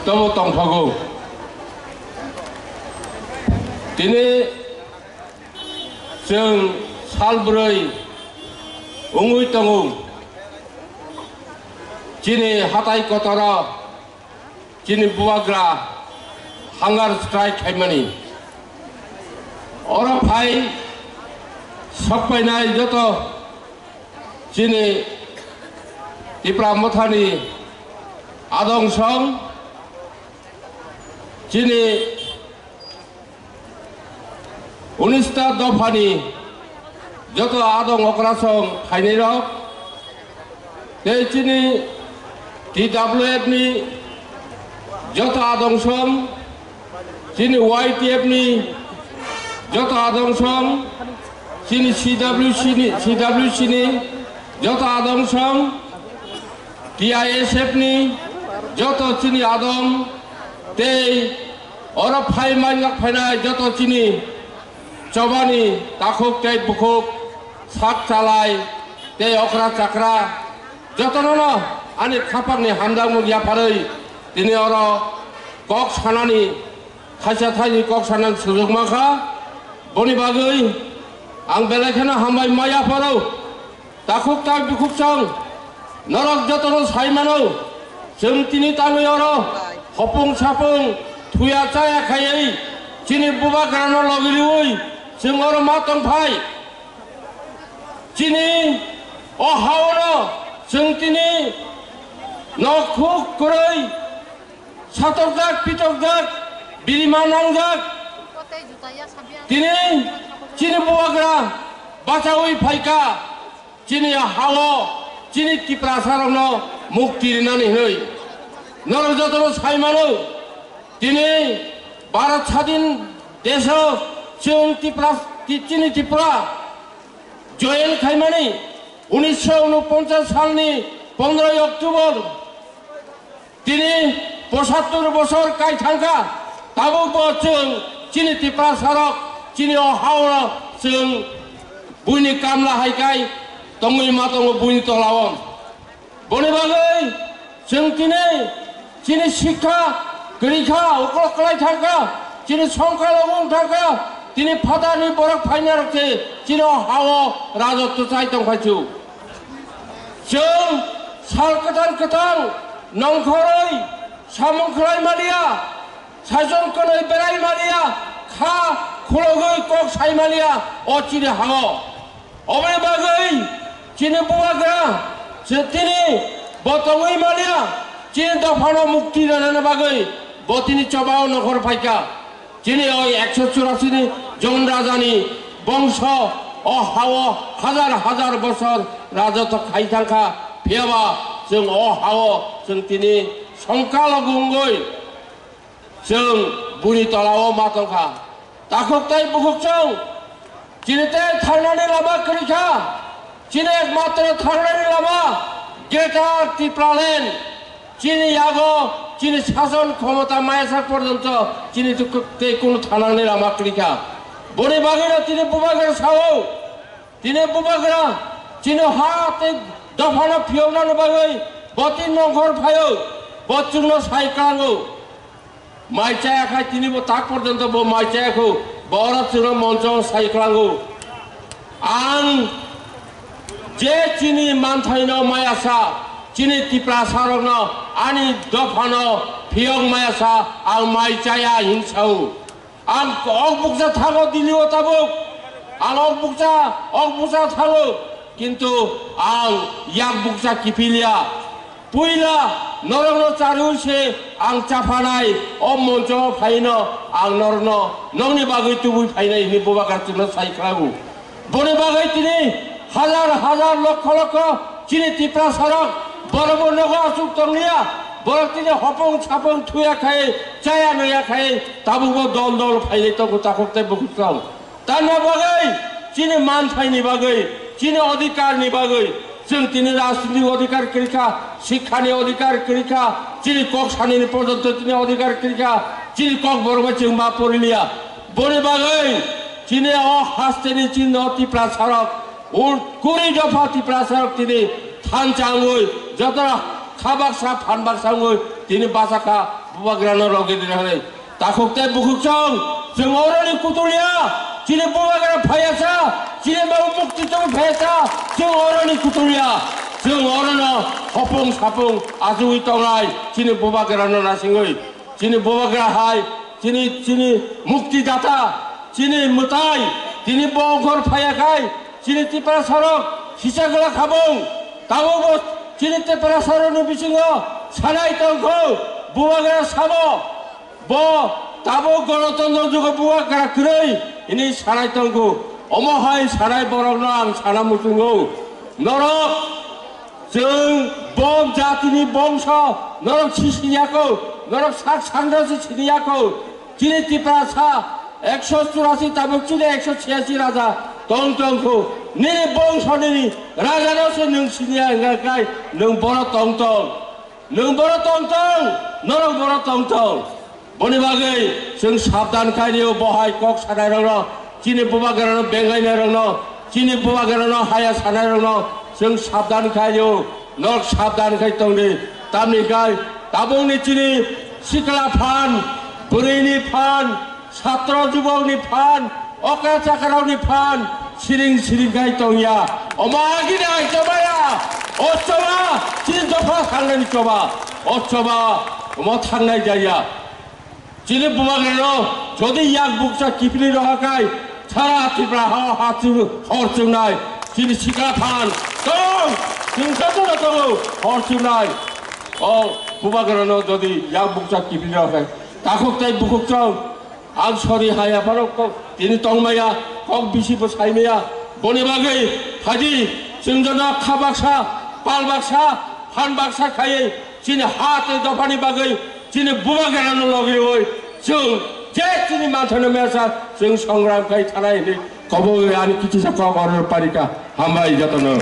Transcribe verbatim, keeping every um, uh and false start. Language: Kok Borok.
Tobo tongthogo. Tini chwng sal bwrwi wngwi tongo. Chini hatai kotoro chini bubagra hunger strike khaimani. Oro phai sokpainai joto chini Tipra Mothani adong song, chini unista dophani joto adong okrasong phainairok, tei chini T W F ni joto adong song, chini Y T F ni joto adong song, chini C W C ni, C W C ni joto adong song, T I S F ni joto chini adong, tei oro phai manjak phainai joto chini chobani takhuk tei bukhuk, sak chalai tei okra chakra jotono no ani khapangni hamjakmung yapharwi tini oro kok sanani, thaisa thaini kok sanani sujuk mankha. Boni bagwi ang belai kheno hambai ma yapharo. Takhuk tai bukhuk chwng norok jotono sai mano, chwng tini tangwi oro hopung sapung thuya chaya khaiwi chini bubagrano logi riwi chwng oro ma tongphai. Chini o haono chwng tini nokhuk kwrwi satokjak, pitokjak, birima nangjak. Tini chini bubagra bachawi phaikha, chini hao, chini Tiprasarokno mukti rinani hwnwi. Norok jotono sai mano, tini Bharat Sadin deso chwng Tipra, chini Tipra join khaimani unisho unoponchas salni pondroi October. Tini pochattor bosor kai thangkha, tabukbo chwng chini Tiprasarok, chini o hao chwng buini kamla hai kai tongwi ma tongo buini tolao. Boni bagwi chwng tini chini sikha kwrwi kha, uklok kwlai thangkha, chini songkha logo wng thangkha, tini phatarni borok phaina rok se chini o hao rajotw chai tongphai chu. Chwng sal kwtal kwtal nongkhorwi samung khlai maliya, saichung kwnwi berai maliya, kha khulogwi kok sai maliya o chini hao. Oboni bagwi chini bubagra se tini bo tongwi maliya, chini dophano mukti rwnani bagwi bo tini chobao nokhor phaikha. Chini o ekso churasi ni jon rajani bongso o hao hazar hazar bosor rajotw khai thangkha, phiyaba chwng o hao chwng tini songkalo gungwi chwng buni tolao ma tongkha. Takhuk tai bukhuk chwng chini tei thangnani lama kwrwi kha. Chini ekmatro thangnani lama Greater Tipraland. Chini yago chini sason khomota maya sak porjonto chini tu-, tei kunu thangnani lama kwrwi kha. Boni bagwino tini bubagra sao, tini bubagra chini ha tei dophano phiyoknani bagwi boti nongkhor phaio, bo chwngno sai klango. Mai chaya khai tini bo tak porjonto bo mai chaya kho, bo oro chwngno moncho sai klango. Ang je chini manthaino maya sa, chini Tiprasarokno ani dophano phiyok maya sa, ang mai chaya hin sao. Ang ok bukcha thango Delhi o tabuk, ang ok bukcha, ok bukcha thango, kintu ang yak bukcha kiphilya. Puila norokno charwi se ang chaphanai, o moncho phaino ang norokno nongni bagwi tubui phainai hwnwi bubagra chwngno sai khlago. Boni bagwi tini hazar hazar lokho lokho chini Tiprasarok borokbo nogo aswk tongliya, borok tini hopong sapong thuya khai chaya nuya khai tabukbo dol dol phainai tongo takhuk tei bukhuk tong. Tamni bagwi chini manthaini bagwi, chini odhikarni bagwi, chwng tini rajnitik odhikar kwrwi kha, sikhani odhikar kwrwi kha, chini kok sanini porjonto tini odhikar kwrwi kha, chini kok borok bai chwng ma poriliya. Boni bagwi chini o hasteni chini o Tiprasarok, ur kuri dopha Tiprasarok tini thansa wngwi, joto kha baksa phan baksa wngwi tini bachakha. Bubagrano rogwi rwhai. Takhuk tei bukhuk chwng, chwng oroni kutulia, chini bubagra phayasa, chini mau mukti chwng phayasa, chwng oroni kutulia, chwng orono hopung sapung achugwi tongnai, chini bubagrano nasingwi, chini bubagra hai, chini, chini mukti data, chini mwtai, tini bo ongkhor phaya khai, chini Tiprasarok sisa glak habung, tabukbo chini Tiprasarokni bisingo sanai tongkho, bubagra sabo, bo tabuk Ganatantra jugo bubagra kwrwi hwnwi sanai tongkho. Omo hai sanai borokno ang sana muchungo. Norok chwng bom jatini bongso, norok sisiyako, norok sak sangrasi siniyako. Chini Tiprasa ekso churasi tabuk chini ekso chiyasi raja tong tongkho. Nini bongso nini rajano se nwng siniya wngkha khai nwng boro tong tong. Nwng boro tong tong, norok boro tong tong. Boni bagwi chwng sabdan khai rio, bo hai kok sanairokno, chini bubagrano bengainairokno, chini bubagrano haya sanairokno chwng sabdan khai rio, norok sabdan khai tongdi. Tamni khai tabukni chini sikla phan, bwrwini phan, satro jubokni phan, okra chakarokni phan siring siring khai tongya. Omo agini ang chobaya. O choba, chini dopha thangnani choba. O choba, omo thangnai jaya. Chini bubagrano jodi yak bukcha kiphilwi roha khai sara Tripura ha ha chu hor chungnai. Chini sikla phan tong, chwng jotono tongo hor chungnai. O bubagrano jodi yak bukcha kiphilwi roha khai takhuk tei bukhuk chwng Ang sori haya borok kok tini tongmaya, kok bisi bo saimaya. Boni bagwi phaidi chwng jono kha baksa, pal baksa, phan baksa khaiwi chini ha tei dophani bagwi chini bubagrano logiwi chwng je chini manthano mesa chwng songram khai thanai hwnwi kobo ani kichisa kok oror parika. Hambai jotono.